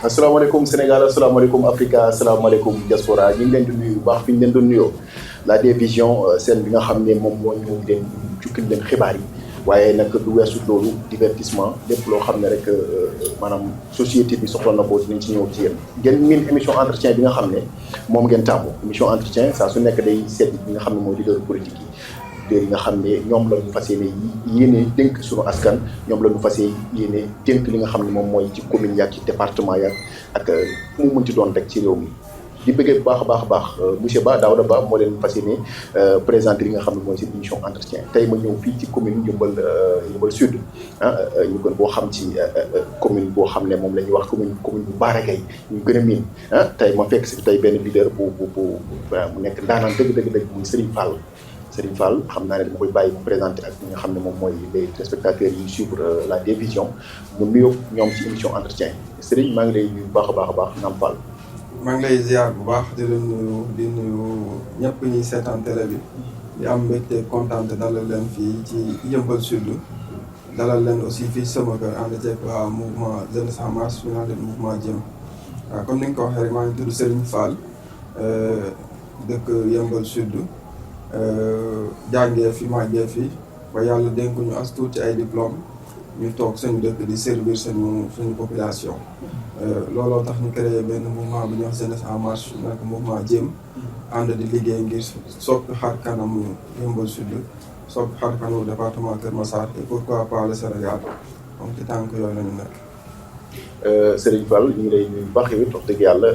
asalaamaaleykum Sénégal asalaamaaleykum Africa asalaamaaleykum diaspora ñu ngi leen di nuyu bu baax fi ñu leen doon nuyoo La Télévision seen bi nga xam ne moom moo ñu leen jukkil leen xibaar yi waaye nag du weesu loolu divertissement lépp loo xam ne rek maanaam société bi soxla na ko dinañ ci ñëw ci yéen. ngeen miin émission entretien bi nga xam ne moom ngeen tàmmu émission entretien saa su nekk day seet bi nga xam ne mooy leader politique yi nga xam ne ñoom la ñu fas yéene dénk suñu askan ñoom la ñu fas yéene dénk li nga xam ne moom mooy ci commune yaak ci département yaak ak mu mën ci doon rek ci réew mi di bëggee bu baax a baax monsieur Ba Daouda Ba moo leen fas yéene présenté li nga xam ne mooy seen émission entretien tey ma ñëw fii ci commune Yeumbeul Sud ñu gën boo xam ci commune boo xam ne moom la ñuy wax commune bu Baragay ñu gën a miin tey ma fekk si tey benn leader bu mu nekk ndaanaan dëgg muy Serigne Fall xam naa ne dama koy bàyyi mu présenté ak ñi nga xam ne moom mooy les téléspectateurs yi suivre La Télévision mu nuyoo ñoom ci émission entretien Serigne maa ngi lay nuyu bu baax a baax Naam Fall. maa ngi lay ziar bu baax di la nuyu ñëpp ñuy seetaan télé bi di am mbégte kontaan dalal leen fii ci Yeumbeul Sud dalal leen aussi fii sama kër ànd ceeg waa mouvement Jeunesse en Marche ñu naan leen mouvement Jëm waaw comme ni nga ko waxee rek maa ngi tudd Serigne Fall dëkk Yeumbeul Sud. jàngee fi màggee fi ba yàlla dénk ñu as tuuti ay diplôme ñu toog suñu dëkk di servir suñu population looloo tax ñu créé benn mouvement bu ñuy wax Jeunesse en Marche nekk mouvement Jëm ànd di liggéey ngir soppi xar kanamu Yeumbeul Sud soppi xar kanamu département Kër Massar et pourquoi pas le Sénégal donc ci tànk yooyu lañu nekk. Serigne Fall ñu ngi lay nuyu bu baax yow it wax dëgg yàlla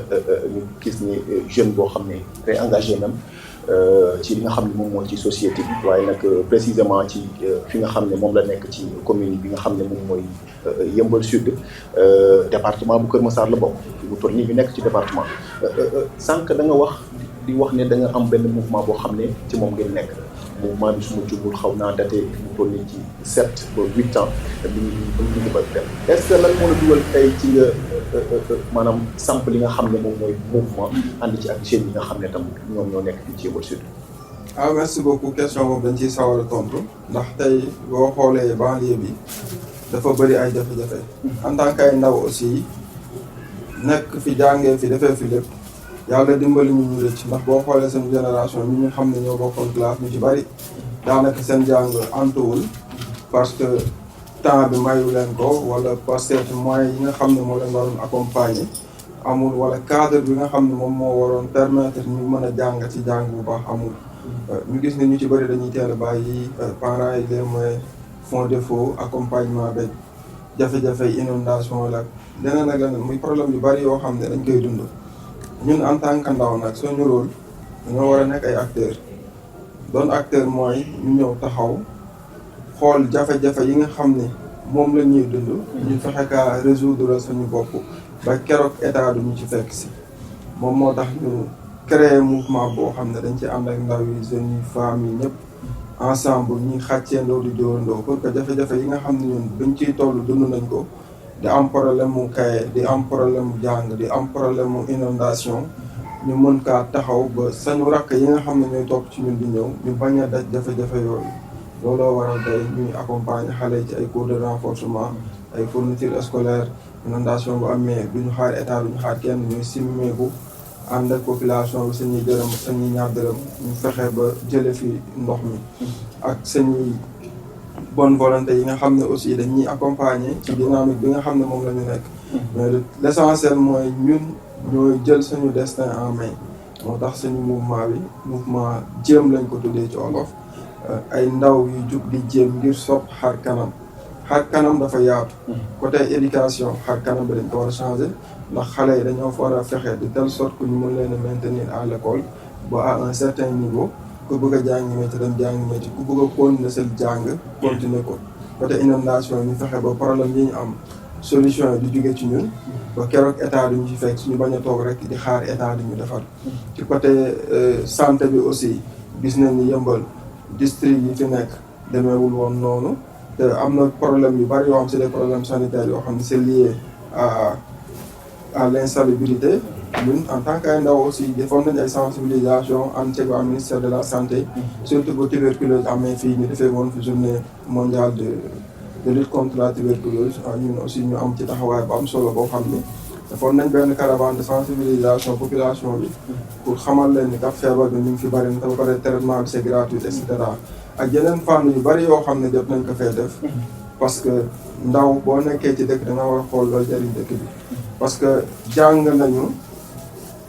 ñu gis ni jeune boo xam ne très engagé même ci li nga xam ne moom mooy ci société bi waaye nag précisément ci fi nga xam ne moom la nekk ci commune bi nga xam ne moom mooy Yeumbeul Sud département bu Kër Massar la bokk bu toll nii ñu nekk ci département sànq da nga wax ne da nga am benn mouvement boo xam ne ci moom ngeen nekk mouvement bi su ma jubul xaw naa daté mu toll nii ci 7 ba 8 ans bi ñu ngi ba dem est-ce que lan moo la dugal tey ci nga maanaam samp li nga xam ne moom mooy mouvement ànd ci ak jeunes yi nga xam ne tam ñoom ñoo nekk fii ci Yeumbeul Sud. Merci beaucoup question boobu dañ ciy sawar a tontu ndax tey boo xoolee banlieue bi dafa bëri ay jafe-jafe en tant que ay ndaw aussi nekk fi jàngee fi defee fi lépp yàlla dimbali ñu rëcc ndax boo xoolee seen génération ñi ñu xam ne ñoo bokkoon classe ñu ci bëri daanaka seen jàng antuwul parce que temps bi mayu leen ko wala parce que moyens yi nga xam ne moo leen waroon accompagner amul wala cadre bi nga xam ne moom moo waroon permettre ñu mën a jàng ci jàng bu baax amul. ñu gis ne ñu ci bëri dañuy teel a bàyyi parents yi les moyens font défaut accompagnement beeg jafe-jafe inondation la leneen ak leneen muy problème yu bëri yoo xam ne dañ koy dund ñun en tant que ndaw nag suñu rôle dañoo war a nekk ay acteurs doon acteur mooy ñu ñëw taxaw xool jafe-jafe yi nga xam ne moom la ñuy dund ñu fexe kaa résoudre suñu bopp ba keroog état du ñu ci fekk si moom moo tax ñu créer mouvement boo xam ne dañ ci ànd ak ndaw yi jeunes yi femmes yi ñëpp ensemble ñuy xàcceendoo di dóorandoo pour que jafe-jafe yi nga xam ne ñun bañ ciy toll dund nañ ko di am problème mu cahier di am problème mu jàng di am problème mu inondation ñu mën kaa taxaw ba sañu rakk yi nga xam ne ñooy topp ci ñun di ñëw ñu bañ a daj jafe-jafe yooyu looloo waral tey ñuy accompagner xale ci ay cours de renforcement ay fourniture scolaire inondation bu amee duñu xaar état duñu xaar kenn ñuy simmeeku ànd ak population bi sañuy dërëm sañuy ñaar dërëm ñu fexe ba jële fi ndox mi ak sañuy bonne volonté yi nga xam ne aussi dañuy accompagner ci dynamique bi nga xam ne moom la ñu nekk mais l'essentiel mooy ñun ñooy jël suñu destin en main moo tax suñu mouvement bi mouvement Jëm lañ ko tuddee ci wolof ay ndaw yu jug di jéem ngir sopp xar kanam dafa yaatu côté éducation xar kanam bi dañ ko war a changer ndax xale yi dañoo war a fexe de telle sorte que ñu mën leen a maintenir à l'école ba à un certain niveau ku bëgg a jàngi métier dem jàngi métier ku bëgg a continuer seen jàng continuer ko côté inondation ñu fexe ba problème yi ñu am solution yi di jóge ci ñun ba keroog état duñu ci fekk suñu bañ a toog rek di xaar état di ñu defar ci côté santé bi aussi gis nañ ni Yeumbeul district yi fi nekk demeewul woon noonu te am na problème yu bari yoo xam c'est des problèmes sanitaires yoo xam ne c'est lié à l'insalubrité ñun en tant que ay ndaw aussi defoon nañ ay sensibilisation ànd ceeg waa ministère de la santé surtout ba tuberculose amee fii ñu defee woon fi journée mondiale de lutte contre la tuberculose ñun aussi ñu am ci taxawaay bu am solo boo xam ne defoon nañ benn caravane de sensibilisation population bi pour xamal leen ni kat feebar bi ñu ngi fi bëri na te ba pare traitement bi c'est gratuit et cetera ak yeneen fànn yu bëri yoo xam ne jot nañ ko fee def parce que ndaw boo nekkee ci dëkk da nga war a xool loolu jëriñ dëkk bi parce que jàng nañu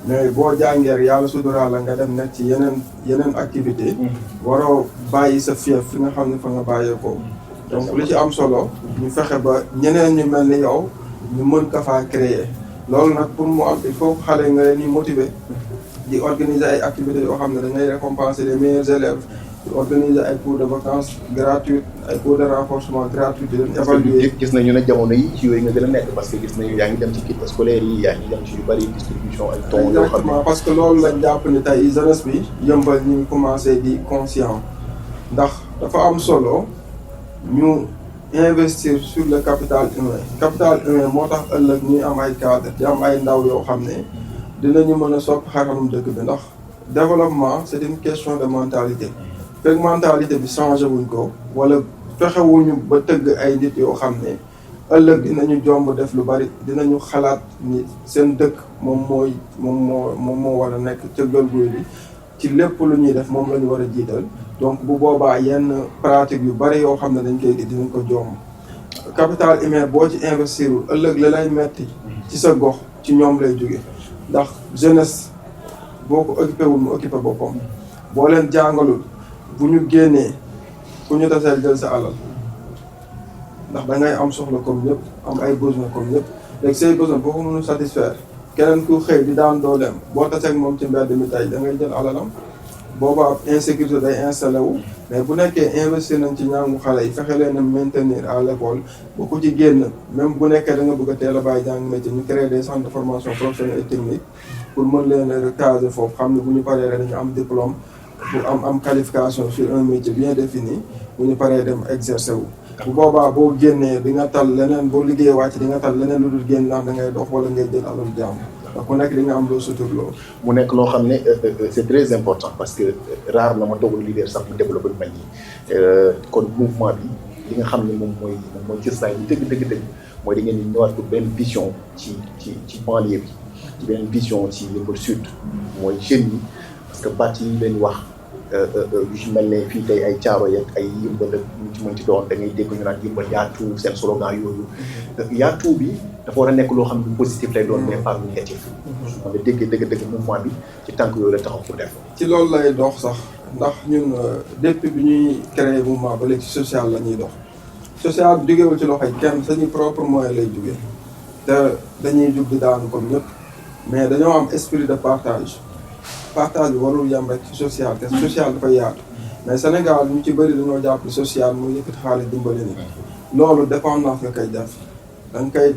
mais boo jàngee rek yàlla suturaal la nga dem nekk ci yeneen activité waroo bàyyi sa fief fi nga xam ne fa nga bàyyeekoo donc li ci am solo ñu fexe ba ñeneen ñu mel ni yow ñu mën ka faa créer loolu nag pour mu am il faut xale nga leen di motiver di organiser ay activités yoo xam ne da ngay récompenser les meilleurs élèves di organiser ay cours de vacances gratuits ay cours de renforcement gratuits di leen évaluer. gis nañu ne jamono yi ci yooyu nga gën a nekk parce que gis nañu yaa ngi dem ci kit scolaire yi yaa ngi dem ci yu bëri distribution ay ton yoo xam ne parce que loolu lañ jàpp ni tey jeunesse bi yëmbal ñu ngi commencé di conscient ndax dafa am solo ñu investir sur le capital humain moo tax ëllëg ñuy am ay cadre di am ay ndaw yoo xam ne dinañu mën a soppi xaranum dëkk bi ndax développement c'est une question de mentalité fekk mentalité bi changé wuñ ko wala fexewuñu ba tëgg ay nit yoo xam ne ëllëg dinañu jomb def lu bari dinañu xalaat ni seen dëkk moom moo war a nekk cëggal guy bi ci lépp lu ñuy def moom la ñu war a jiital donc bu boobaa yenn pratique yu bari yoo xam ne dañ koy dinañ ko jomb capital humain boo ci investirul ëllëg la lay metti ci sa gox ci ñoom lay jóge ndax jeunesse boo ko occupé wul mu occupé boppam boo leen jàngalul bu ñu génnee ku ñu taseel jël sa alal ndax da ngay am soxla comme ñëpp am ay besoin comme ñëpp léegi say besoin boo ko mënul satisfaire keneen ku xëy di daan dooleem boo taseeg moom ci mbedd mi tey da ngay jël alalam boobaa insécurité day installé wu mais bu nekkee investir nañ ci ñaangu xale yi fexe leen a maintenir à l'école ba ku ci génn même bu nekkee da nga bëgg a teel a bàyyi jàng métier ñu créer des centres de formation professionnelle et technique pour mën leen a recaser foofu xam ne bu ñu paree dañu am diplôme bu am qualification sur un métier bien défini bu ñu paree dem exercer wu bu boobaa boo génnee di nga tal leneen boo liggéey wàcc di nga tal leneen lu dul génn ndax da ngay dox wala ngay jël alal jàmm ndax ku nekk di nga am loo suturloo. mu nekk loo xam ne c'est très important parce que rare na ma dogal leader sax mu développé lu mel nii kon mouvement bi li nga xam ne moom mooy gëstaay bi dëgg mooy da ngeen di ñëwaat pour benn vision ci banlieue bi ci beneen vision ci Yeumbeul Sud mooy jeunes yi parce que baat yi leen wax yu ci mel ne fii tey ay caaro yeeg ay yëmbal ak ñu ci mën ci doon da ngay dégg ñu naan yëmbal yaatu seen slogan yooyu yaatu bi dafa war a nekk loo xam ne positif lay doon mais pas négatif. xam nga dëgg mouvement bi ci tànk yooyu la taxaw pour def. ci loolu lay dox sax ndax ñun depuis bi ñuy créer mouvement ba léegi ci social la ñuy dox social bi jógewul ci loxoy kenn sañuy propre moyen lay jóge te dañuy jug di daanu comme ñëpp mais dañoo am esprit de partage bi warul yam rek ci social te social dafa yaatu mais Sénégal ñu ci bëri dañoo jàpp social muy yëkkati xaalis dimbali nit loolu dépendance nga koy def da nga koy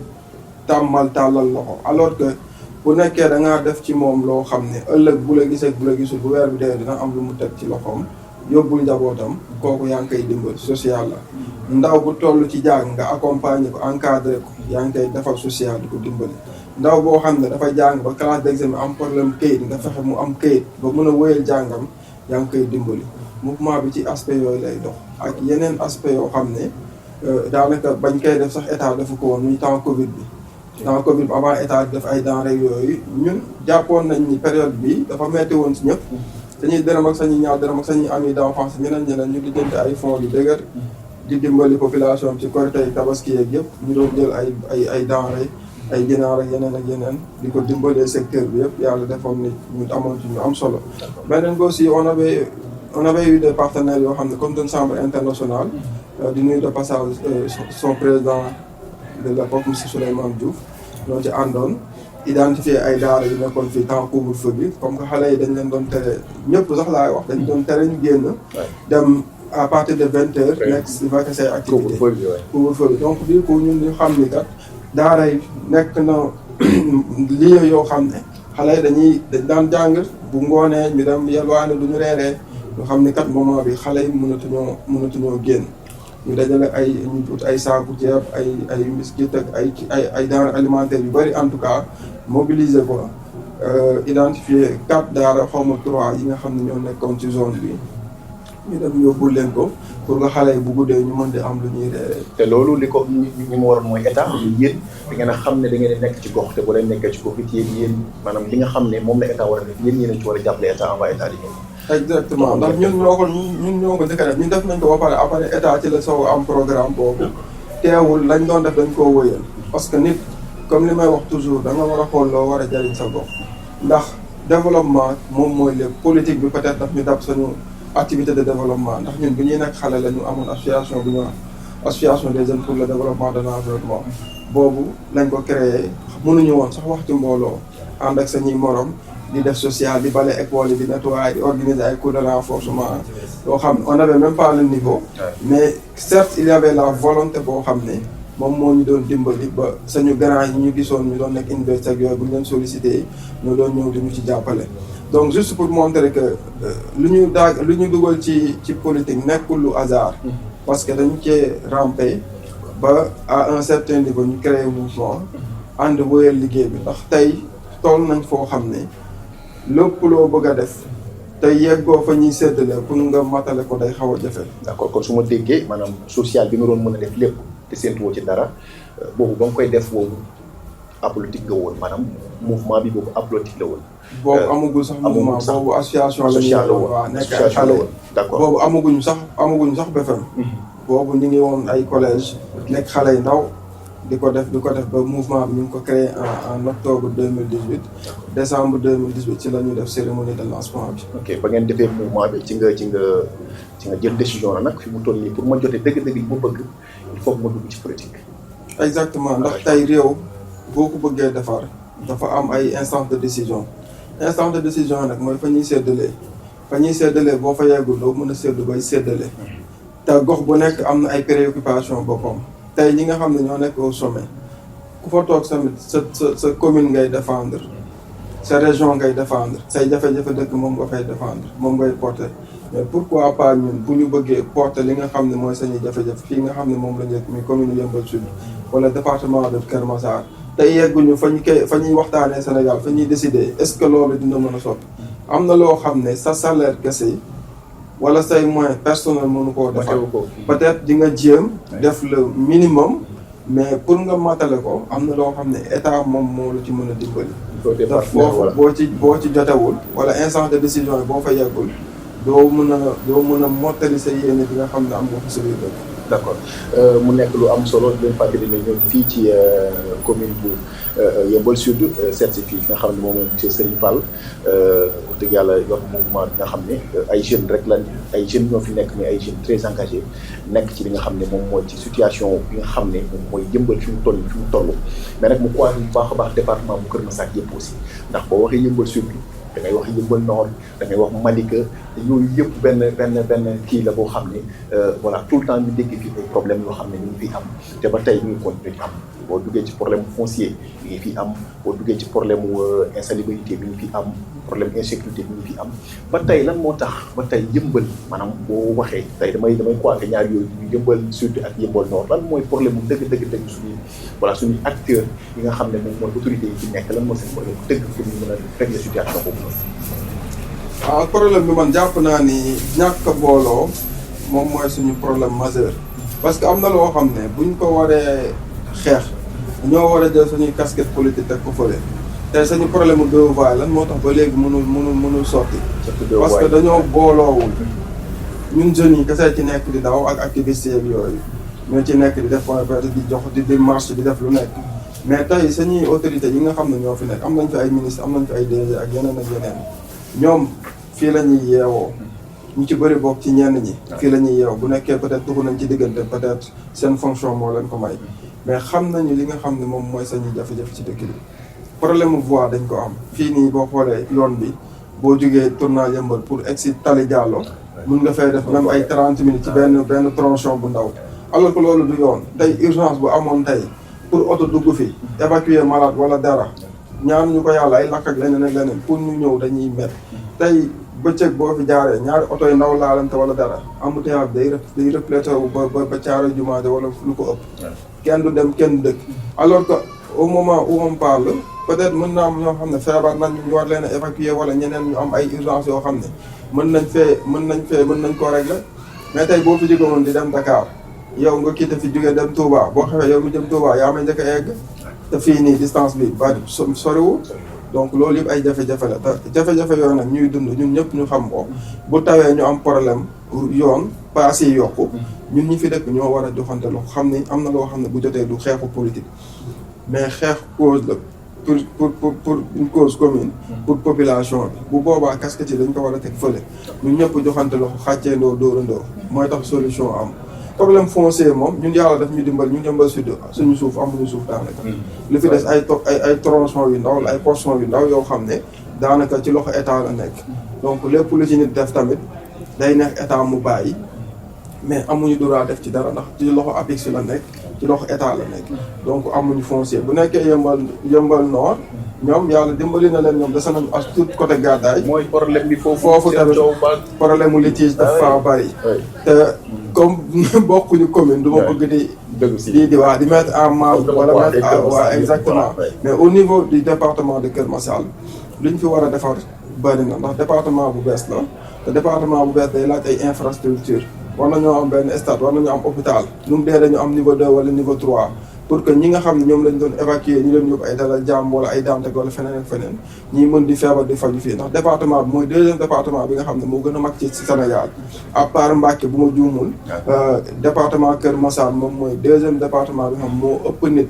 tàmmal tàllal loxo alors que bu nekkee da ngaa def ci moom loo xam ne ëllëg bu la gisee bu la gisul bu weer bi dee dina am lu mu teg ci loxoom yóbbul njabootam kooku yaa ngi koy dimbali social la ndaw bu toll ci jàng nga accompagner ko encadrer ko yaa ngi koy defal social di ko dimbali ndaw boo xam ne dafa jàng ba classe d'examen am problème këyit nga fexe mu am këyit ba mën a wéyal jàngam yaa ngi koy dimbali mouvement bi ci aspect yooyu lay dox ak yeneen aspect yoo xam ne daanaka bañ koy def sax état dafa ko woon muy temps Covid bi avant état def ay denrées yooyu ñun jàppoon nañ ni période bi dafa metti woon si ñëpp sañuy dërëm ak sañuy ñaar dërëm ak sañuy ami d'enfance ñeneen ñu di jënd ay fonds yu dëgër di dimbali population ci Korité Tabaski yeeg yëpp ñu doon jël ay denrées ay ginaar ak yeneen di ko dimbalee secteur bi yëpp yàlla defoon ni ñu amoon ci ñu am solo. beneen bi aussi on avait eu des partenaires yoo xam ne comme une chambre internationale di nuyu de passage son président de l'époque monsieur Souleymane Diouf ñoo ci àndoon identifier ay daara yu nekkoon fii temps couvre-feu bi comme que xale yi dañ leen doon tere ñëpp sax laay wax dañ doon tere ñu génn dem à partir de 20h nekk si vaquer say activité couvre-feu bi donc du coup ñun ñu xam ni kat daara yi nekk na lieu yoo xam ne xale yi dañ daan jàng bu ngoonee ñu dem yelwaane du ñu reeree ñu xam ni kat moment bi xale yi mënatuñoo génn ñu dajale ñu ut ay saaku ceeb ay biscuit ak ay denrées alimentaires yu bëri en tout cas mobiliser ko identifier 4 daara xawma 3 yi nga xam ne ñoo nekkoon ci zone bi ñu dem yóbbul leen ko pour nga xale yi bu guddee ñu mën di am lu ñuy reeree. te loolu li ko ñi mu waroon mooy état yéen da ngeen a xam ne da ngeen nekk ci gox te bu leen nekkee ci gox it yéen maanaam li nga xam ne moom la état war a def yéen ñeneen ci war a jàppale état avant état di ñëw. exactement ndax ñun ñoo ko njëkk a def ñun def nañ ko ba pare après état ci la soog am programme boobu teewul lañ doon def dañ koo wëyal parce que nit comme li may wax toujours da nga war a xool loo war a jëriñ sa gox ndax développement moom mooy lépp politique bi peut-être daf ñu dab suñu activité de développement ndax ñun bu ñuy nekk xale la ñu amoon association bu ñu wax association des jeunes pour le développement de l'environnement boobu lañ ko créé mënuñu woon sax wax ci mbooloo ànd ak sañuy morom di def social di bale école yi di nettoyer di organiser ay cours de renforcement yoo xam ne on avait même pas le niveau mais certes il y avait la volonté boo xam ne moom moo ñu doon dimbali ba sañu grand yi ñu gisoon ñu doon nekk université ak yooyu bu ñu leen sollicité ñu doon ñëw di ñu ci jàppale. donc juste pour montrer que lu ñu dugal ci politique nekkul lu hasard. parce que dañu cee ramper ba à un certain niveau ñu créé mouvement ànd wëyal liggéey bi ndax tey toll nañ foo xam ne lépp loo bëgg a def tey yeggoo fa ñuy séddale pour nga matale ko day xaw a jafe. d'accord kon su ma déggee maanaam social bi nga doon mën a def lépp te séntuwoo ci dara boobu ba nga koy def boobu apolitique nga woon maanaam mouvement bi boobu apolitique la woon. boobu amagul sax mouvement boobu association la ñuy waaw nekk ay xale d'accord boobu amaguñu sax BFM. boobu ñu ngi woon ay collège nekk xale yu ndaw di ko def ba mouvement bi ñu ngi ko créé en octobre 2018 décembre 2018 ci la ñuy def cérémonie de lancement bi. ok ba ngeen defee mouvement bi ci nga jël décision la nag fi mu toll nii pour ma jotee dëgg-dëgg yi ma bëgg il faut que ma dugg ci politique. exactement ndax tey réew boo ko bëggee defar dafa am ay instance de décision nag mooy fa ñuy séddalee boo fa yeggul doo mën a séddu bay séddale te gox bu nekk am na ay préoccupation boppam tey ñi nga xam ne ñoo nekk au sommet ku fa toog tamit sa commune ngay défendre sa région ngay défendre say jafe-jafe dëkk moom nga fay défendre moom ngay porter mais pourquoi pas ñun bu ñu bëggee porter li nga xam ne mooy sañuy jafe-jafe fii nga xam ne moom la ñu nekk muy commune Yeumbeul Sud wala département de Keur Massar te yegguñu fa ñuy waxtaanee Sénégal fa ñuy décider est-ce que loolu dina mën a soppi am na loo xam ne sa salaire kese wala say moyens personnel mënu koo defal peut-être di nga jéem def le minimum mais pour nga matale ko am na loo xam ne état moom moo la ci mën a dimbali daf foofu boo ci jotewul wala instance de décision yi boo fa yeggul doo mën a mottali sa yéene bi nga xam ne am nga ko sa biir dëkk. d'accord mu nekk lu am solo di leen fàttali ne ñoom fii ci commune bu Yeumbeul Sud certifié nga xam ne moom mooy monsieur Serigne Fall wax dëgg yàlla yor mouvement bi nga xam ne ay jeunes rek lañ ay jeunes ñoo fi nekk mais ay jeunes très engagés nekk ci li nga xam ne moom mooy ci situation bi nga xam ne moom mooy Yeumbeul fi mu toll mais nag mu croise bu baax a baax département bu Keur Massar yëpp aussi ndax boo waxee Yeumbeul Sud da ngay wax Yeumbeul Nord da ngay wax Malika yooyu yëpp benn kii la boo xam ne voilà tout le temps ñu dégg fi ay problème yoo xam ne ñu ngi fiy am te ba tey ñu ngi continuer di am boo duggee ci problème foncier mi ngi fi am boo duggee ci problème insalubrité mi ngi fi am problème insécurité mi ngi fi am ba tey lan moo tax ba tey Yeumbeul maanaam boo waxee tey damay croiser ñaar yooyu ñu Yeumbeul Sud ak Yeumbeul Nord lan mooy problème mu dëgg suñuy acteurs yi nga xam ne moom mooy autorités yi fi nekk lan mooy seen problème dëgg pour ñu mën a régler situation boobu noonu. waaw problème bi man jàpp naa ni ñàkk a booloo moom mooy suñu problème majeur parce que am na loo xam ne buñ ko waree xeex ñoo war a jël suñuy casquette politique teg ko fële te suñu problème mu deux voies lan moo tax ba léegi mënul sotti parce que dañoo booloowul ñun jeunes yi kese ci nekk di daw ak activistes yeeg yooyu ñoo ci nekk di def point vert di jox di marche di def lu nekk mais tey suñuy autorités yi nga xam ne ñoo fi nekk am nañ fi ay ministre am nañ fi ay DG ak yeneen ak yeneen ñoom fii la ñuy yeewoo ñu ci bëri bokk ci ñenn ñi fii la ñuy yeewoo bu nekkee peut-être dugg nañ ci diggante peut-être seen fonction moo leen ko may mais xam nañu li nga xam ne moom mooy sañuy jafe-jafe ci dëkk bi problème voie dañ ko am fii nii boo xoolee yoon bi boo jógee tournant Yeumbeul pour egsi Tali Diallo mun nga fay def même ay 30 minutes ci benn tronçon bu ndaw alors que loolu du yoon tey urgence bu amoon tey pour oto dugg fi évacuer malade wala dara ñaan ñu ko yàlla ay lakk ak leneen pour ñu ñëw dañuy met tey bëccëg boo fi jaaree ñaari oto yi ndaw laalante wala dara embouteillage day reflété wu ba caaro jumaade wala lu ko ëpp kenn du dem kenn du dëkk alors que au moment où on parle peut-être mën na am ñoo xam ne feebar nañ ñu war leen a évacuer wala ñeneen ñu am ay urgence yoo xam ne mën nañ koo régler mais tey boo fi jóge woon di dem Dakar yow nga quitté fi jóge dem Touba boo xewee yow mi dem Touba yaa may njëkk a egg te fii nii distance bi ba soriwul donc loolu yëpp ay jafe-jafe la te jafe-jafe yooyu nag ñuy dund ñun ñëpp ñu xam ko bu tawee ñu am problème yoon paas yi yokku ñun ñi fi dëkk ñoo war a joxante loo xam ni am na loo xam ne bu jotee du xeexu politique mais xeex cause la pour une cause commune pour population bi bu boobaa casquette yi dañ ko war a teg fële ñun ñëpp joxante loxo xàcceendoo dóorandoo mooy tax solution am problème foncier moom ñun yàlla daf ñu dimbal ñu jëmbal sud suñu suuf amuñu suuf daanaka li fi des ay tronçon yu ndaw ay portion yu ndaw yoo xam ne daanaka ci loxo état la nekk donc lépp lu ci nit def tamit day neex état mu bàyyi mais amuñu droit def ci dara ndax ci loxo APIX la nekk ci loxo état la nekk donc amuñu foncier bu nekkee yëmbal nord ñoom yàlla dimbali na leen ñoom dese nañu as tout côté gàddaay. mooy problème bi foofu tamit problème mu litige dafa bari. te comme bokkuñu commune du ma bëgg di mettre en marge wala mettre à waa exactement mais au niveau du département de Kër Massal li ñu fi war a defar bari na ndax département bu bees la te département bu bees day laaj ay infrastructure war nañoo am benn stade war nañu am hôpital nu mu dee dañu am niveau 2 wala niveau 3 pour que ñi nga xam ne ñoom lañ doon évacuer ñu leen yóbbu ay Dalal Jàmm wala ay Dantec wala feneen ak feneen ñi mën di feebar di faju fii ndax département bi mooy deuxième département bi nga xam ne moo gën a mag ci Sénégal à part Mbacké bu ma juumul département Kër Massar moom mooy deuxième département bi nga xam moo ëpp nit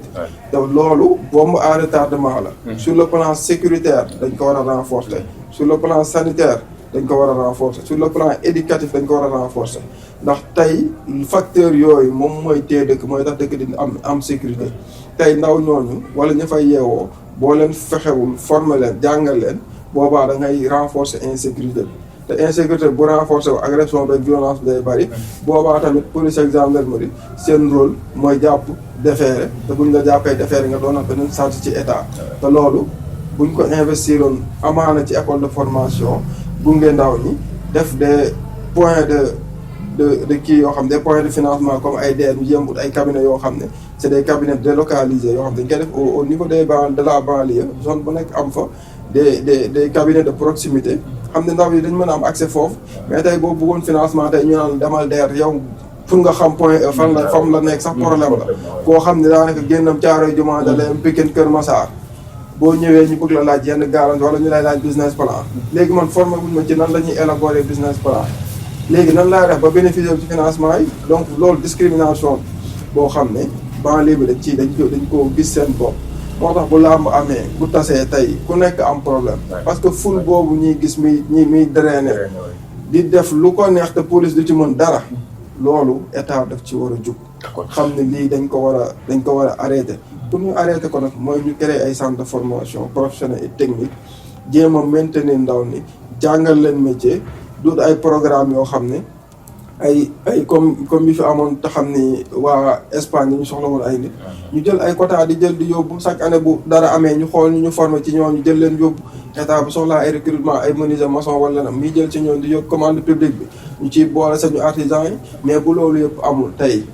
te loolu bombe à retardement la sur le plan sécuritaire dañ ko war a renforcer sur le plan sanitaire dañ ko war a renforcer sur le plan éducatif dañ ko war a renforcer ndax tey facteur yooyu moom mooy tee dëkk mooy tax dëkk di am sécurité tey ndaw ñooñu wala ñu fay yeewoo boo leen fexewul former leen jàngal leen boobaa da ngay renforcer insécurité bi te insécurité bu renforcer wu agression beeg violence bi day bëri boobaa tamit police ak gendarmerie seen rôle mooy jàpp déférer te buñ la jàppee déférer nga doon beneen charge ci état te loolu buñ ko investiroon amaana ci école de formation gunge ndaw ñi def des points de kii yoo xam des points de financement comme ay DER ñu jéem ut ay cabinets yoo xam ne c'est des cabinets délocalisés yoo xam dañ koy def au niveau de la banlieue zone bu nekk am fa des cabinets de proximité xam ne ndaw yi dañ mën a am accès foofu mais tey boo bëggoon financement tey ñu naan demal DER yow pour nga xam point fan la nekk sax problème la koo xam ne daanaka génnam Caaroy Jumaa da leen Pikine Kër Massar boo ñëwee ñu bëgg la laaj yenn garantie wala ñu lay laaj business plan léegi man formé wuñ ma ci nan la ñuy élaborer business plan léegi nan laa def ba bénéficier ci financement yi donc loolu discrimination boo xam ne banlieue bi dañ ko gis seen bopp moo tax bu làmb amee bu tasee tey ku nekk am problème parce que ful boobu ñuy gis muy drainer di def lu ko neex te police du ci mën dara loolu état daf ci war a jug xam ne lii dañ ko war a arrêter pour ñu arrêter ko nag mooy ñu créer ay centre de formation professionnelle et technique jéem a maintenir ndaw ni jàngal leen métier doot ay programme yoo xam ne ay comme bi fi amoon te xam ni waa Espagne ñu soxla woon ay nit ñu jël ay quota di jël di yóbbu chaque année bu dara amee ñu xool ñu formé ci ñoom ñu jël leen yóbbu état bu soxlaa ay recrutement ay menuisier maçon wala na muy jël ci ñoom di yóbbu commande publique bi ñu ciy boole sañu artisan yi mais bu loolu yëpp amul tey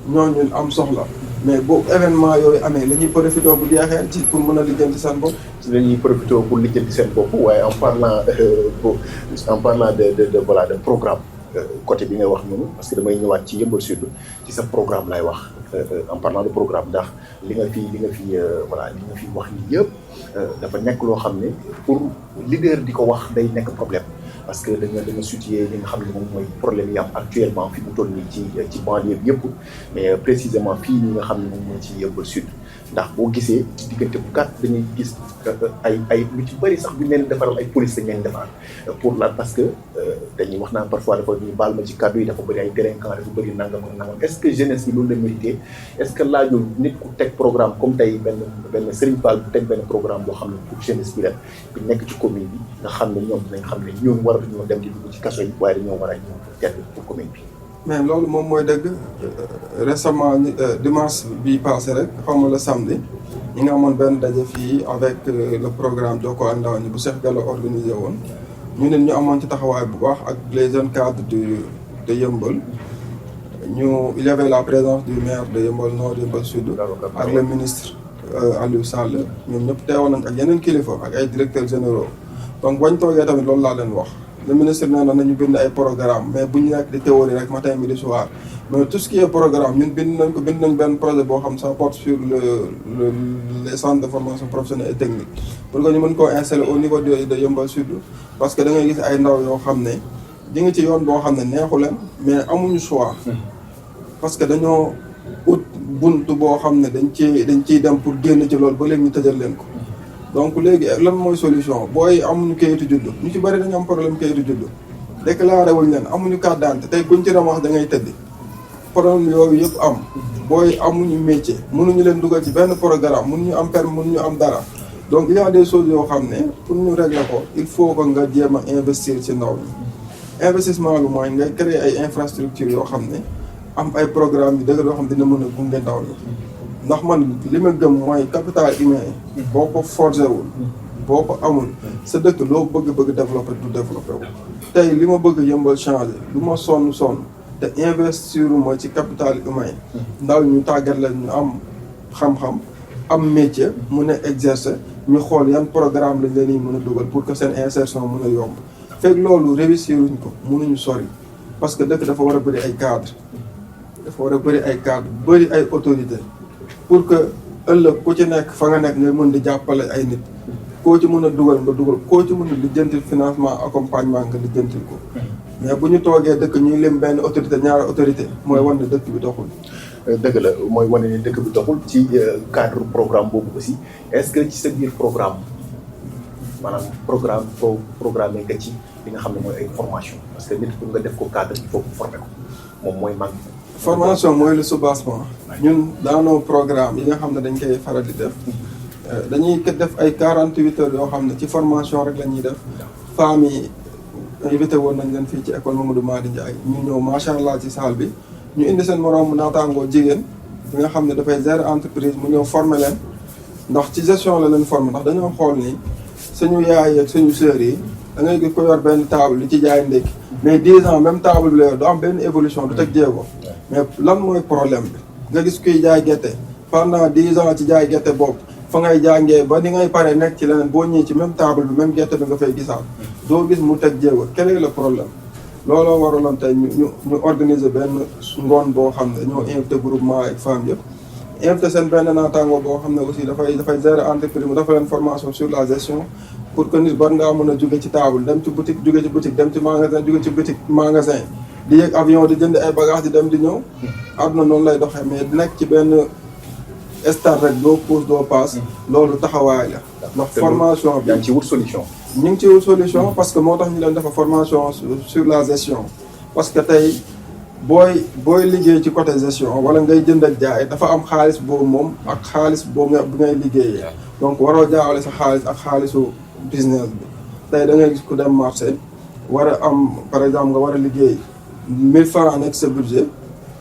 ñooñu am soxla mais bu événement yooyu amee la ñuy profité bu jeexee ci pour mën a lijjanti seen bopp. la ñuy profité pour lijjanti seen bopp waaye en parlant de voilà de programme côté bi nga wax noonu parce que damay ñëwaat ci Yeumbeul Sud ci sa programme lay wax en parlant de programme ndax li nga fi wax ni yëpp dafa nekk loo xam ne pour leader di ko wax day nekk problème. parce que dañu situé li nga xam ne moom mooy problème yi am actuellement fi mu toll nii ci banlieue bi yëpp mais précisément fii ñi nga xam ne moom mooy ci Yeumbeul Sud ndax boo gisee ci diggante bu gàtt dañuy gis ay lu ci bëri sax bu ñu leen defaral ay police dañ leen defar pour la parce que dañuy wax naan parfois dafa ñu baal ma ci kàddu yi dafa bëri ay délinquants dafa bëri nangam ak nangam est-ce que jeunesse bi loolu la mérité est-ce que laajul nit ku teg programme comme tey benn Serigne Fall bu teg benn programme boo xam ne pour jeunesse bi bi nekk ci commune bi nga xam ne ñoom dinañ xam ne ñoom waratuñoo dem di dugg ci kaso yi waaye dañoo war a ñëw pour tedd pour commune bi. mais loolu moom mooy dëgg récemment dimanche bi passé rek xaw ma le samedi ñi nga amoon benn daje fii avec le programme Jokkoo ak ndaw ñi bu Cheikh Gallo organisé woon ñu ne ñu amoon ci taxawaay bu baax ak les jeunes cadres de Yeumbeul il y avait la présence du maire de Yeumbeul Nord Yeumbeul Sud ak le ministre Aliou Sall ñoom ñëpp teewoon nañ ak yeneen kilifa ak ay directeurs généraux donc bañ toogee tamit loolu laa leen wax le ministre nee na nañu bind ay programme mais bu ñu nekk di théorie rek matin midi soir mais tout ce qui est programme ñun bind nañ benn projet boo xam ça porte sur les centres de formation professionnelle et technique pour que ñu mën koo installer au niveau de Yeumbeul Sud parce que da ngay gis ay ndaw yoo xam ne di nga ci yoon boo xam ne neexu leen mais amuñu choix parce que dañoo ut buntu boo xam ne dañ ciy dem pour génn ci loolu ba léegi ñu tëjal leen ko donc léegi lan mooy solution booy amuñu kayitu juddu ñu ci bëri dañu am problème kayitu juddu déclaré wuñ leen amuñu carte d'identité tey kuñ ci ramax da ngay tëddi problème yooyu yëpp am booy amuñu métier mënuñu leen dugal ci benn programme mënuñu am permis mënuñu am dara donc il y a des choses yoo xam ne pour ñu régler ko il faut que nga jéem a investir ci ndaw ñi investissement bi mooy ngay créer ay infrastructures yoo xam ne am ay programme yu dëgg yoo xam ne dina mën a gunge ndaw ñi ndax man li ma gëm mooy capital humain boo ko forgé wul boo ko amul sa dëkk loo bëgg développé du développé wu tey li ma bëgg Yeumbeul changé lu ma sonn te investir ma ci capital humain ndaw ñu tàggat leen ñu am xam-xam am métier mën a exercer ñu xool yan programme lañ leen mën a dugal pour que seen insertion mën a yomb fekk loolu réussir wuñ ko mënuñu sori parce que dëkk dafa war a bëri ay cadre bëri ay autorité pour que ëllëg ku ci nekk fa nga nekk ngay mën di jàppale ay nit koo ci mën a dugal nga dugal koo ci mën a lijjantil financement accompagnement nga lijjantil ko mais bu ñu toogee dëkk ñuy lim benn autorité ñaari autorité mooy wan ne dëkk bi doxul. dëgg la mooy wane ne dëkk bi doxul ci cadre programme boobu aussi est-ce que ci sa biir programme maanaam programme nga ci li nga xam ne mooy ay formation parce que nit pour nga def ko cadre il faut former ko moom mooy manque. formation mooy le soubassement ñun dans nos programmes yi nga xam ne dañ koy faral di def dañuy def ay 48 heures yoo xam ne ci formation rek la ñuy def femmes yi invité woon nañ leen fii ci école Mamadou Madi Ndiaye ñu ñëw macha allah ci salle bi ñu indi seen moroom naataangoo jigéen bi nga xam ne dafay gérer entreprise mu ñëw former leen ndax ci gestion la leen former ndax dañoo xool ni suñu yaay ak suñu sœurs yi da ngay gis ko yor benn table li ci jaay ndékki mais 10 ans même table bi la yor du am benn évolution du teg jéego mais lan mooy problème bi nga gis kuy jaay gerte pendant 10 ans ci jaay gerte boobu fa ngay jàngee ba ni ngay pare nekk ci leneen boo ñëwee ci même table bi même gerte bi nga fay gisaat doo gis mu teg jéego quel est le problème looloo waraloon tey ñu organiser benn ngoon boo xam ne ñoo invité groupement ak femmes yëpp invité seen benn naataango boo xam ne aussi dafay gérer entreprise mu dafa leen formation sur la gestion pour que nit war ngaa mën a jóge ci table dem ci boutique jóge ci boutique dem ci magasin jóge ci boutique magasin di yéeg avion di jënd ay bagages di dem di ñëw àdduna noonu lay doxee mais nekk ci benn stade rek doo pause doo passe loolu taxawaay la ndax formation bi yaa ngi ci wut solution ñu ngi ci wut solution parce que moo tax ñu leen defa formation sur la gestion parce que tey booy liggéey ci côté gestion wala ngay jënd ak jaay dafa am xaalis boobu moom ak xaalis boobu bi ngay liggéeyee donc waroo jaawale sa xaalis ak xaalisu business bi tey da ngay gis ku dem marché war a am par exemple nga war a liggéey 1000 francs nekk sa budget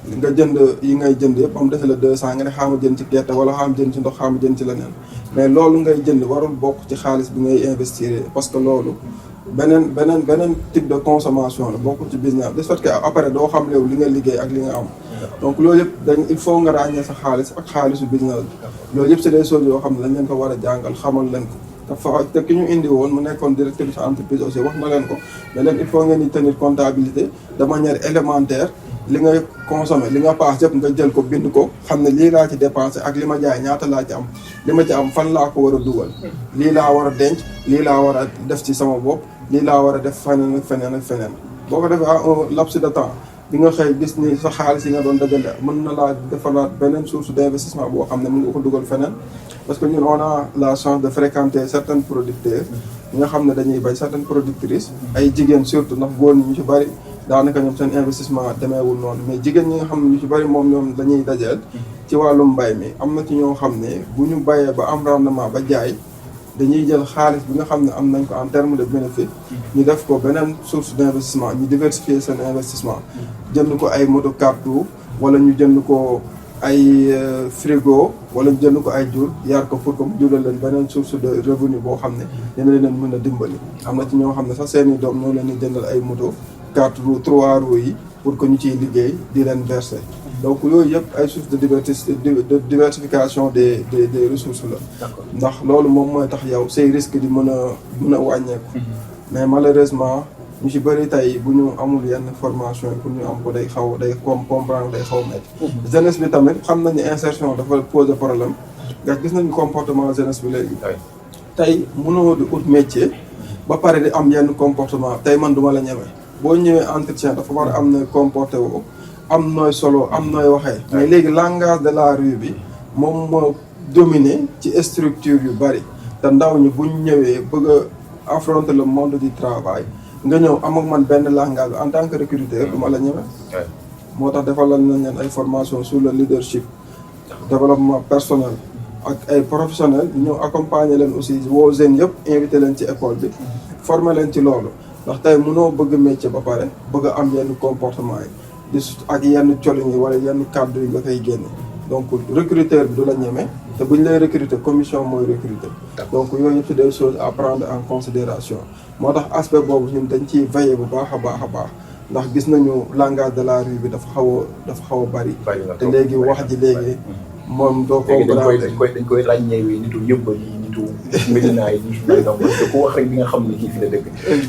nga jënd yi ngay jënd yëpp am defe la 200 nga ne xaama jënd ci gerte wala xaama jënd ci ndox xaama jënd ci leneen mais loolu ngay jënd warul bokk ci xaalis bi ngay investir parce que loolu beneen type de consommation la bokkul ci business de sorte que après doo xam léew li nga liggéey ak li nga am donc loolu yëpp il faut nga ràññee sa xaalis ak xaalisu business bi loolu yëpp c'est des choses yoo xam ne dañ leen ko war a jàngal xamal leen ko te ki ñu indi woon mu nekkoon directeur de sa entreprise aussi wax na leen ko mais leen il faut ngeen di tenir comptabilité de manière élémentaire li nga consommé li nga paas yëpp nga jël ko bind ko xam ne lii laa ci dépensé ak li ma jaay ñaata laa ci am li ma ci am fan laa ko war a dugal lii laa war a denc lii laa war a def ci sama bopp lii laa war a def feneen ak feneen ak feneen boo ko defee à un laps de temps di nga xëy gis ni sa xaalis yi nga doon dajale mën na laa defalaat beneen source d'investissement boo xam ne mën nga ko dugal feneen parce que ñun on a la chance de fréquenter certains producteurs ñi nga xam ne dañuy bay certaines productrices ay jigéen surtout ndax góor ñi ñu ci bari daanaka ñoom seen investissement demeewul noonu mais jigéen ñi nga xam ne ñu ci bari moom ñoom dañuy dajeel ci wàllum mbay mi am na ci ñoo xam ne bu ñu bayee ba am rendement ba jaay dañuy jël xaalis bi nga xam ne am nañ ko en terme de bénéfice ñu def ko beneen source d'investissement ñu diversifier seen investissement jënd ko ay moto cartou wala ñu jënd ko ay frigo wala ñu jënd ko ay jur yar ko pour que mu jural leen beneen source de revenu boo xam ne dina leen mën a dimbali am na ci ñoo xam ne sax seeni doom ñoo leen di jëndal ay moto 4 roues 3 roues yi pour que ñu ciy liggéey di leen verser donc yooyu yëpp ay sources de diversification des ressources la. d'accord ndax loolu moom mooy tax yow say risque di mën a wàññeeku. mais malheureusement ñu ci bëri tey bu ñu amul yenn formation yi pour ñu am ko day comprendre day xaw a métti. jeunesse bi tamit xam nañu insertion dafa poser problème nga gis nañu comportement jeunesse bi léegi. tey mënoo di ut métier ba pare di am yenn comportement tey man duma la ñeme boo ñëwee entretien dafa war a am na comporté woo am nooy solo am nooy waxee. mais léegi langage de la rue bi moom moo dominé ci structure yu bëri te ndaw ñi buñ ñëwee bëgg a affronter le monde du travail nga ñëw am ak man benn langage en tant que recruteur duma la ñeme. moo tax defal nañ leen ay formation sur le leadership développement personnel ak ay professionnels ñëw accompagner leen aussi woo jeunes yëpp invité leen ci école bi former leen ci loolu ndax tey mënoo bëgg métier ba pare bëgg a am yenn comportement yi di ak yenn colin yi wala yenn kàddu yi nga koy génne donc recruteur bi du la ñeme te bu ñu lay recruter commission mooy recruter donc yooyu yëpp c'est des choses à prendre en considération moo tax aspect boobu ñun dañ ciy veiller bu baax a baax ndax gis nañu langage de la rue bi dafa xaw a bari te léegi wax ji léegi moom doo comprendre dañ koy ràññeewee nitu yëmbal yi nitu Médina yi nitu nangam parce que ku wax rek di nga xam ne kii fi la dëkk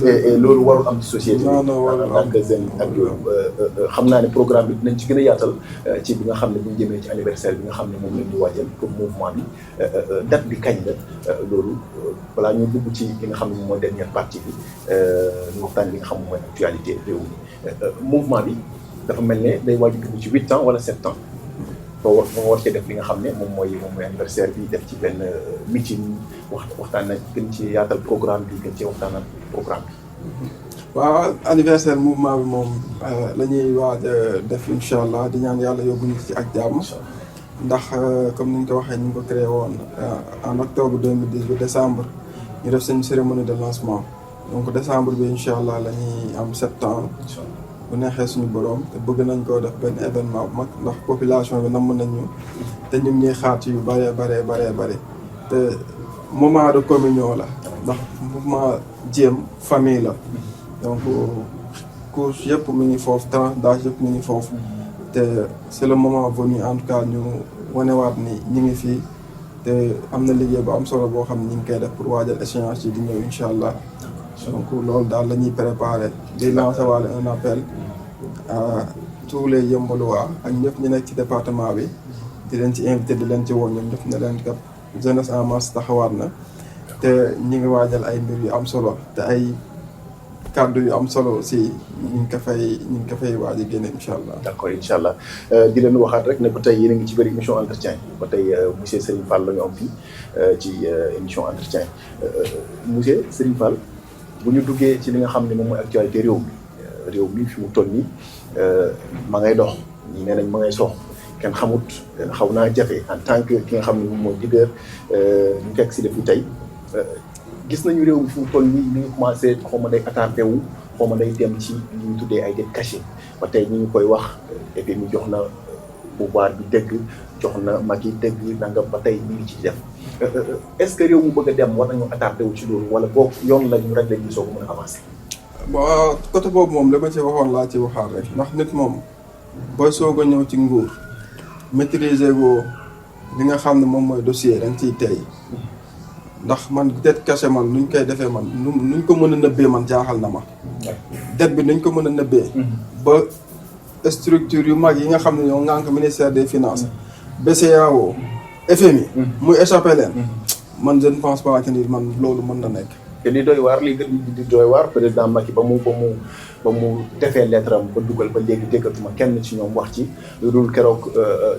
et loolu warul am ci société bi en tant que jeune ak yooyu xam naa ne programme bi dinañ ci gën a yaatal ci bi nga xam ne bu ñu jëmee ci anniversaire bi nga xam ne moom lañ di waajal pour mouvement bi date bi kañ la loolu balaa ñu dugg ci li nga xam ne moom mooy dernière partie bi ñu waxtaan li nga xam ne mooy actualité réew mi mouvement bi dafa mel ne day waaj dugg ci 8 ans wala 7 ans ba war cee def li nga xam ne moom mooy anniversaire bi def ci benn meeting waxtaan nañ gën ci yaatal programme bi gën ci waxtaan ak programme bi. waaw anniversaire mouvement bi moom la ñuy waaj def incha allah di ñaan yàlla yóbbu ñu ci ak jàmm. ndax comme ni ñu ko waxee ñu ngi ko créé woon en octobre 2010 ba décembre ñu def seen cérémonie de lancement donc décembre bi incha allah la ñuy am 7 ans. bu neexee suñu borom te bëgg nañ koo def benn événement bu mag ndax population bi namm nañu te ñu ngi xaat yu bëree te moment de communion la ndax mouvement jéem famille la donc couche yëpp mi ngi foofu tranche d'âge yëpp mi ngi foofu te c'est le moment venu en tout cas ñu wanewaat ni ñi ngi fii te am na liggéey bu am solo boo xam ne ñu ngi koy def pour waajal échéance yi di ñëw incha allah. donc loolu daal la ñuy préparer di lancer waale un appel à tous les yëmbaluwaa ak ñëpp ñu nekk ci département bi di leen ci invité di leen ci woon ñoom ñëpp ne leen kat jeunesse en masse taxawaat na te ñi ngi waajal ay mbir yu am solo te ay kàddu yu am solo aussi ñu ngi ko fay waaj a génne incha allah. d'accord incha allah di leen waxaat rek ne ba tey yéen a ngi ci biir émission entretien ba tey monsieur Serigne Fall la ñu am fii ci émission entretien monsieur Serigne Fall. bu ñu duggee ci li nga xam ne moom mooy actualité réew mi fi mu toll nii ma ngay dox ñi nee nañ ma ngay sox kenn xamut xaw naa jafe en tant que ki nga xam ne moom mooy leader ñu fekk si depuis tey gis nañu réew mi fi mu toll nii ñu ngi commencé xaw ma day attardé wu xaw ma day dem ci li ñu tuddee ay dettes cachées ba tey ñu ngi koy wax FMI jox na pouvoir bi dëgg jox na Macky dëgg nangam ba tey ñu ngi ci def est-ce que réew mu bëgg a dem war nañu attardé wu ci loolu wala boog yoon la ñu rek la ñuy soog a mën a avancer. bon côté boobu moom li ma ci waxoon laa ci waxaat rek ndax nit moom booy soog a ñëw ci nguur maîtriser goo li nga xam ne moom mooy dossier dañ ciy tey ndax man dette cachée man nuñ koy defee man nuñ ko mën a nëbbee man jaaxal na ma. dette bi nuñ ko mën a nëbbee. ba structure yu mag yi nga xam ne ñoo ŋànk ministère des finances. BCEAO FMI. muy échappé leen. man je ne pense pas que ni man loolu mën na nekk. te li doy waar li gën di doy waar président Macky ba mu defee lettre am ba dugal ba léegi déggatuma kenn ci ñoom wax ci lu dul keroog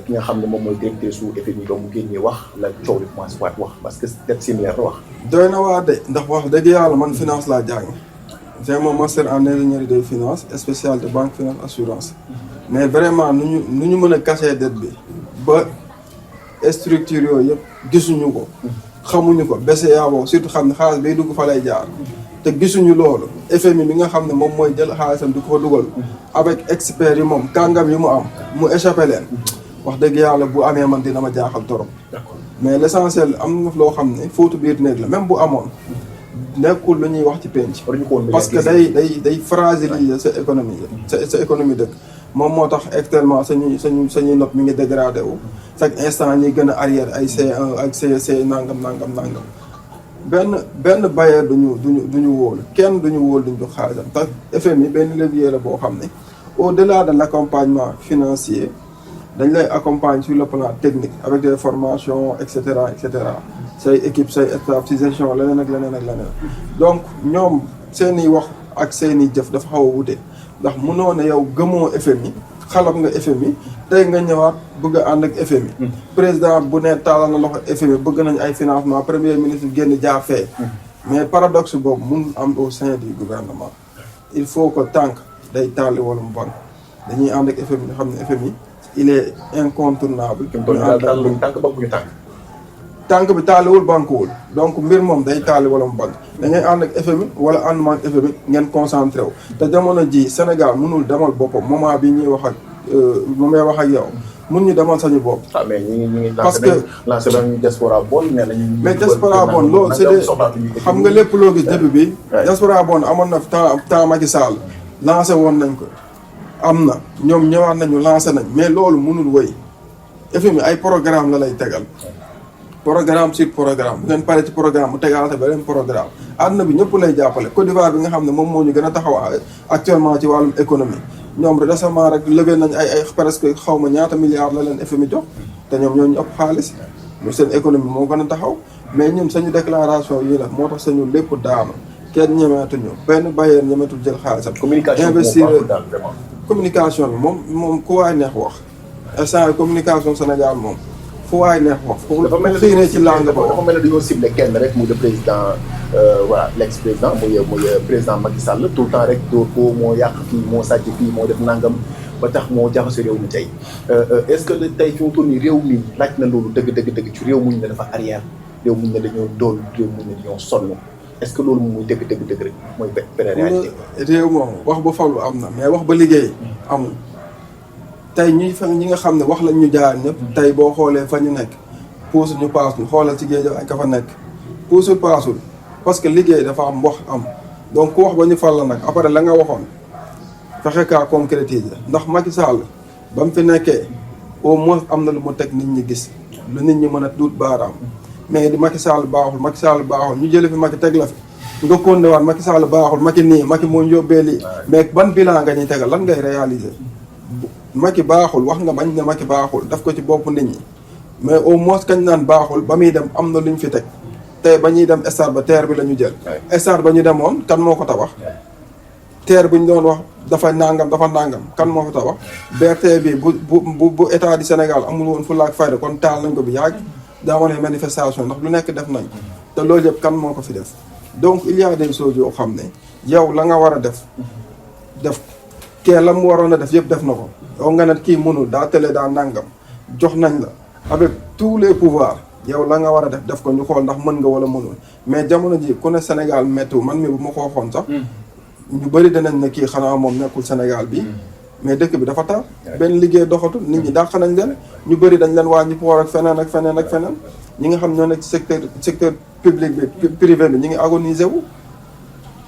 ki nga xam ne moom mooy directeur su FMI ba mu génnee wax la coow li commencé waat wax parce que dette similaire la wax. doy na waa de ndax wax dëgg yàlla man finance laa jàng. j'ai mon master en ingénierie des finances spécialité banque finance assurance. mais vraiment nu ñu mën a cacher dette bi ba structure yooyu yëpp gisuñu ko. xamuñu ko BCEAO surtout xam ne xaalis bay dugg fa lay jaar te gisuñu loolu FMI mi nga xam ne moom mooy jël xaalisam di ko fa dugal avec experts yi moom kàngam yi mu am mu échappé leen wax dëgg yàlla bu amee man dina ma jaaxal torop mais l'essentiel am na loo xam ne fóotu biir néeg la même bu amoon nekkul lu ñuy wax ci penc parce que day fragiliser sa économie sa économie dëkk moom moo tax actuellement sañuy note mi ngi dégradé wu chaque instant ñuy gën a arrière ay C1 ak C nangam benn bailleur duñu wóolu kenn duñu wóolu duñu jox xaalisam te FMI benn levier la boo xam ne au-delà de l'accompagnement financier dañ lay accompagner sur le plan technique avec des formations et cetera say équipe say staff ci gestion leneen ak leneen donc ñoom seeni wax ak seeni jëf dafa xaw a wute ndax mënoo ne yow gëmoo FMI xalab nga FMI tey nga ñëwaat bëgg a ànd ak FMI président bu ne taalal na loxo FMI bëgg nañ ay financement premier ministre génn jaar fee mais paradoxe boobu mun am au sein du gouvernement il faut que tànk day taali wala mu banque dañuy ànd ak FMI nga xam ne FMI il est incontournable tànk bi taaliwul banquewul donc mbir moom day taali wala mu banque da ngay ànd ak FMI wala ànd ma ak FMI ngeen concentré wu te jamono ji Sénégal mënul demal boppam moment bi ñuy wax ak moom may wax ak yow mun ñu demal sañu bopp. mais ñu ngi parce que lancé nañu diaspora bon nee nañu. mais diaspora bon loolu c'est des xam nga lépp loo gis début bi. diaspora bon amoon na temps Macky Sall lancé woon nañ ko am na ñoom ñëwaat nañu lancé nañ mais loolu mënul wëy FMI ay programme la lay tegal. programme sur programme bu ngeen pare ci programme mu tegaate beneen programme àdduna bi ñëpp lay jàppale Côte d'Ivoire bi nga xam ne moom moo ñu gën a taxaw actuellement ci wàllum économie ñoom récemment rek levé nañ ay presque xaw ma ñaata milliards la leen FMI jox te ñoom ñoo ñu ëpp xaalis ñu seen économie moo gën a taxaw mais ñun sañu déclaration yi la moo tax sañu lépp daanu kenn ñemeetuñu benn bailleur ñemeetul jël xaalisam. communication bi moom ku waay neex wax instant communication Sénégal moom. fu waay neex wax foofu dafa mel ni ci langue ba dafa mel ne dañoo ciblé kenn rek muy le président voilà l'ex président muy président Macky Sall tout le temps rek dóor ko moo yàq fii moo sàcc fii moo def nangam ba tax moo jaxase réew mi tey est-ce que tey fi mu toll nii réew mi laaj na loolu dëgg ci réew muñ ne dafa arrière réew muñ ne dañoo dool réew muñ ne dañoo sonn est-ce que loolu moom muy dëgg rek mooy benn réalité. réew moom wax ba falu am na mais wax ba liggéey amul. tey ñi nga xam ne wax lañ ñu jaar ñëpp tey boo xoolee fa ñu nekk puusul ñu paas ñu xoolal ci géej ay ka fa nekk puusul paasul parce que liggéey dafa am wax am donc ku wax ba ñu fal la nag après la nga waxoon fexe kaa concrétiser ndax Macky Sall ba mu fi nekkee au moins am na lu mu teg nit ñi gis lu nit ñi mën a duut baaraam mais di Macky Sall baaxul ñu jële fi Macky teg la fi nga kondewaat Macky Sall baaxul Macky nii Macky moo yóbbee lii mais ban bilan nga ñuy tegal lan ngay réaliser Macky baaxul wax nga bañ ne Macky baaxul daf ko ci bopp nit ñi mais au moins kañ naan baaxul ba muy dem am na lu ñu fi teg tey ba ñuy dem stade ba terre bi la ñu jël stade ba ñu demoon kan moo ko tabax terre bi ñu doon wax dafa nangam kan moo ko tabax BRT bi bu état du Sénégal amul woon fulla ak fayda kon taal nañ ko bi yàgg daa wane manifestation ndax lu nekk def nañ te loolu yëpp kan moo ko fi def donc il y a des choses yoo xam ne yow la nga war a def kee la mu waroon a def yëpp def na ko yow nga ne kii mënul daa télé daa nangam jox nañ la avec tous les pouvoirs yow la nga war a def ko ñu xool ndax mën nga wala mënul mais jamono ji ku ne Sénégal méttiwul man mi bu ma ko waxoon sax ñu bëri danañ ne kii xanaa moom nekkul Sénégal bi mais dëkk bi dafa tar benn liggéey doxatul nit ñi dàq nañ leen ñu bëri dañ leen wàññi poor ak feneen ñi nga xam ñoo nekk ci secteur public bi privé bi ñi ngi agonisé wu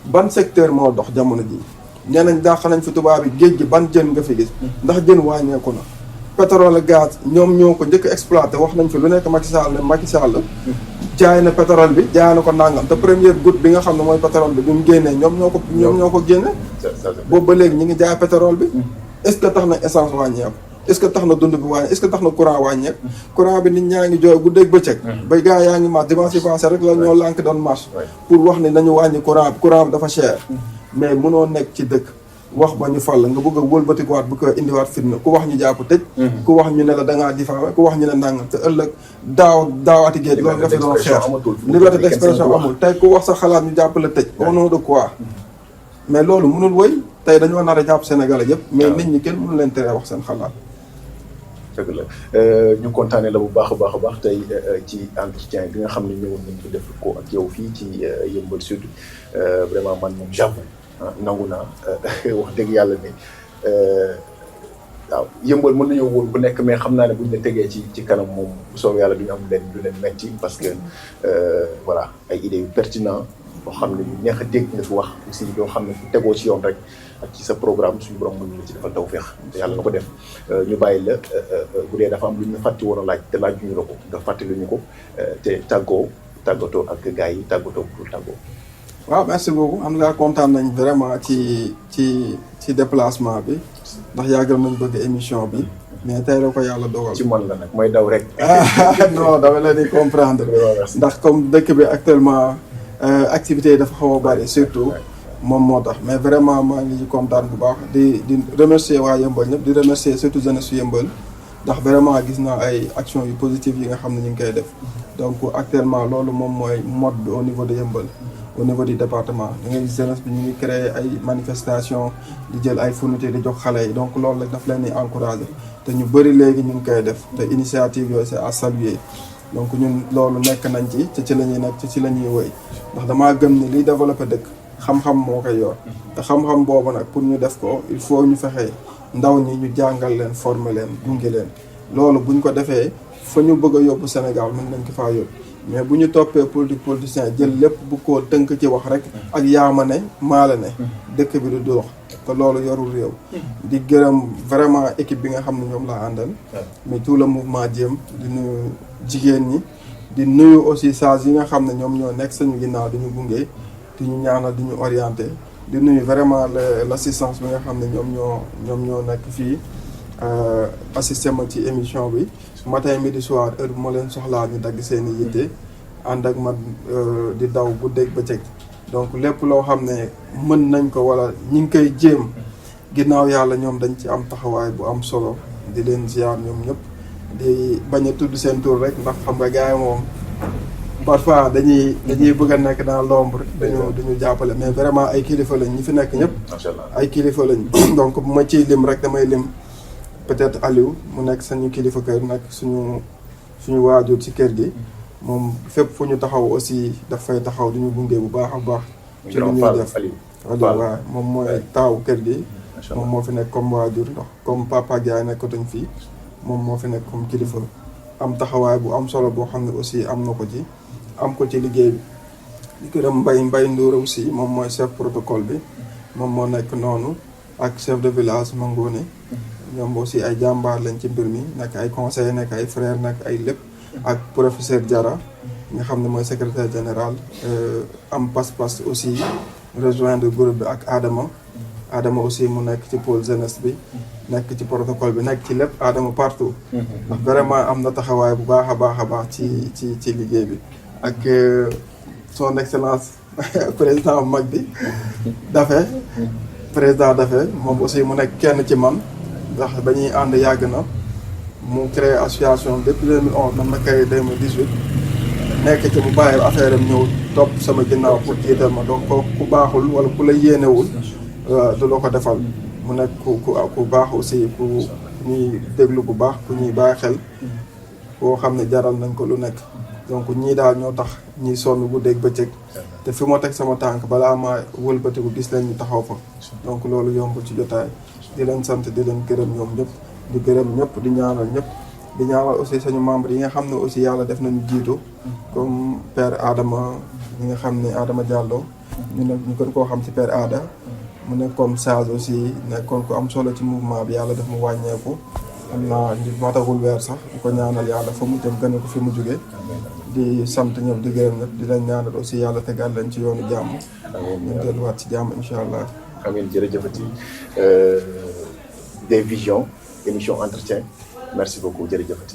ban secteur moo dox jamono ji nee nañ dàq nañ fi tubaab bi géej gi ban jën nga fi gis ndax jën wàññeeku na pétrole ak gaz ñoom ñoo ko njëkk exploité wax nañ fi lu nekk Macky Sall jaay na pétrole bi jaay na ko nangam te première goutte bi nga xam ne mooy pétrole bi mu génnee ñoom ñoo ko génne boobu ba léegi ñi ngi jaay pétrole bi est-ce que tax na essence wàññeeku est-ce que tax na dund bi wàññeeku est-ce que tax na courant wàññeeku courant bi nit ñaa ngi jooy guddeeg bëccëg bay gars yaa ngi marche dimanche passé rek la ñoo lànk doon marche pour wax ne nañu wàññi courant bi dafa cher mais mënoo nekk ci dëkk wax ba ñu fal nga bëgg a wëlbatikuwaat bu ko indiwaat fitna ku wax ñu jàpp tëj ku wax ñu ne la da ngaa diffamé ku wax ñu ne nangam te ëllëg daawaati géej loolu nga fi doon xeex liberté d'expression amul tey ku wax sa xalaat ñu jàpp la tëj au nom de quoi mais loolu mënul wëy tey dañoo nar a jàpp Sénégal yëpp mais nit ñi kenn mënu leen teree wax seen xalaat dëgg la ñu kontaane la bu baax a baax tey ci entretien bi nga xam ne ñëwoon nañ ko def ko ak yow fii ci Yeumbeul Sud vraiment man moom j'avoue nangu naa wax dëgg yàlla ne waaw Yeumbeul mën nañoo wóor ku nekk mais xam naa ne buñ la tegee ci kanam moom bu soobee yàlla duñu am lu leen metti parce que voilà ay idées yu pertinent boo xam ne neex a dégg nga fi wax aussi doo xam ne tegoo ci yoon rek ak ci sa programme suñu borom mën na ci defal tawfeex te yàlla na ko def ñu bàyyi la bu dee dafa am lu ñu fàtte woon a laaj te laaj ñu la ko nga fàttali ñu ko te tàggatoo ak gars yi tàggatoo pour tàggoo. waaw merci beaucoup am nga kontaan nañ vraiment ci déplacement bi ndax yàggal nañ bëgg émission bi mais tey la ko yàlla dogal. ci man la nag mooy daw rek. non dama leen di comprendre. ndax comme dëkk bi actuellement activités yi dafa xaw a bari surtout moom moo tax mais vraiment maa ngi ci kontaan bu baax di remercier waa Yeumbeul ñëpp di remercier surtout jeunesse su Yeumbeul ndax vraiment gis naa ay actions yu positives yi nga xam ne ñu ngi koy def donc actuellement loolu moom mooy mode bi au niveau de Yeumbeul. Au niveau du département da ngay gis jeunesse bi ñu ngi créer ay manifestations di jël ay fournitures di jox xale yi donc loolu rek daf leen di encourager te ñu bëri léegi ñu ngi koy def te initiative yooyu c'est à saluer donc ñun loolu nekk nañ ci la ñuy nekk ci la ñuy wëy ndax damaa gëm ni liy développer dëkk xam-xam moo koy yor te xam-xam boobu nag pour ñu def ko il faut ñu fexe ndaw ñi ñu jàngal leen former leen gunge leen loolu buñ ko defee fa ñu bëgg a yóbbu Sénégal mën nañ ko faa yóbbu. mais bu ñu toppee politicien jël lépp bu ko tënk ci wax rek ak yaama ne maala ne dëkk bi du dox te loolu yorul réew di gërëm vraiment équipe bi nga xam ne ñoom laa àndal mais tout le mouvement Jéem di nuyu jigéen ñi di nuyu aussi sages yi nga xam ne ñoom ñoo nekk sañu ginnaaw di ñu gunge di ñu ñaanal di ñu orienté di nuyu vraiment l'assistance bi nga xam ne ñoom ñoo nekk fii assisté ma ci émission bi matin midi soir heure bu ma leen soxlaa ñu dagg seen i yitte ànd ak man di daw guddeeg bëccëg donc lépp loo xam ne mën nañ ko wala ñi ngi koy jéem ginnaaw yàlla ñoom dañ ci am taxawaay bu am solo di leen ziar ñoom ñëpp di bañ a tudd seen tur rek ndax xam nga gars yi moom parfois dañuy bëgg a nekk dans l'ombre duñu jàppale mais vraiment ay kilifa lañ ñi fi nekk ñëpp ay kilifa lañ donc bu ma ciy lim rek damay lim peut-être Aliou mu nekk sañu kilifa kër nekk suñu waajur ci kër gi moom fépp fu ñu taxaw aussi daf fay taxaw duñu gunge bu baax a baax ci lu ñuy def Aliou waaw moom mooy taaw kër gi moom moo fi nekk comme waajur ndax comme papa Gaye nekkatuñ fii moom moo fi nekk comme kilifa am taxawaay bu am solo boo xam ne aussi am na ko ci am ko ci liggéey bi di gërëm Mbay Ndour aussi moom mooy chef protocole bi moom moo nekk noonu ak chef de village Mangone ñoom aussi ay jàmbaar lañ ci mbir mi nekk ay conseillers nekk ay frères nekk ay lépp ak professeur Diarra nga xam ne mooy secrétaire général am pas-pas aussi rejoindre groupe bi ak Adama aussi mu nekk ci pôle jeunesse bi nekk ci protocole bi nekk ci lépp Adama partout ndax vraiment am na taxawaay bu baax a baax ci liggéey bi ak son excellence président mag bi président Dafe moom aussi mu nekk kenn ci man ndax ba ñuy ànd yàgg na mu créé association depuis 2011 man ma créé 2018 nekk ci mu bàyyi affaire am ñëw topp sama ginnaaw pour jiital ma donc ku baaxul wala ku la yéenewul du la ko defal mu nekk ku baax aussi ku ñuy déglu bu baax ku ñuy bàyyi xel koo xam ne jaral nañ ko lu nekk donc ñii daal ñoo tax ñiy sonn guddeeg bëccëg te fi ma teg sama tànk balaa ma wëlbatiku gis leen ñu taxaw fa donc loolu yombul ci jotaay di leen sant di leen gërëm ñoom ñëpp di gërëm ñëpp di ñaanal ñëpp di ñaanal aussi sañu membre yi nga xam ne aussi yàlla def nañu jiitu comme père Adama ñi nga xam ne Adama Diallo ñu gën koo xam ci père Ada mu nekkoon sage aussi nekkoon ko am solo ci mouvement bi yàlla def mu wàññeeku am naa ñu matagul weer sax di ko ñaanal yàlla fa mu jëm gën ko fi mu jóge di sant ñëpp di gërëm ñëpp di leen ñaanal aussi yàlla tegal leen ci yoonu jàmm ñu delluwaat ci jàmm incha allah amiin jërëjëfati des visions émission entretien merci beaucoup jërëjëfati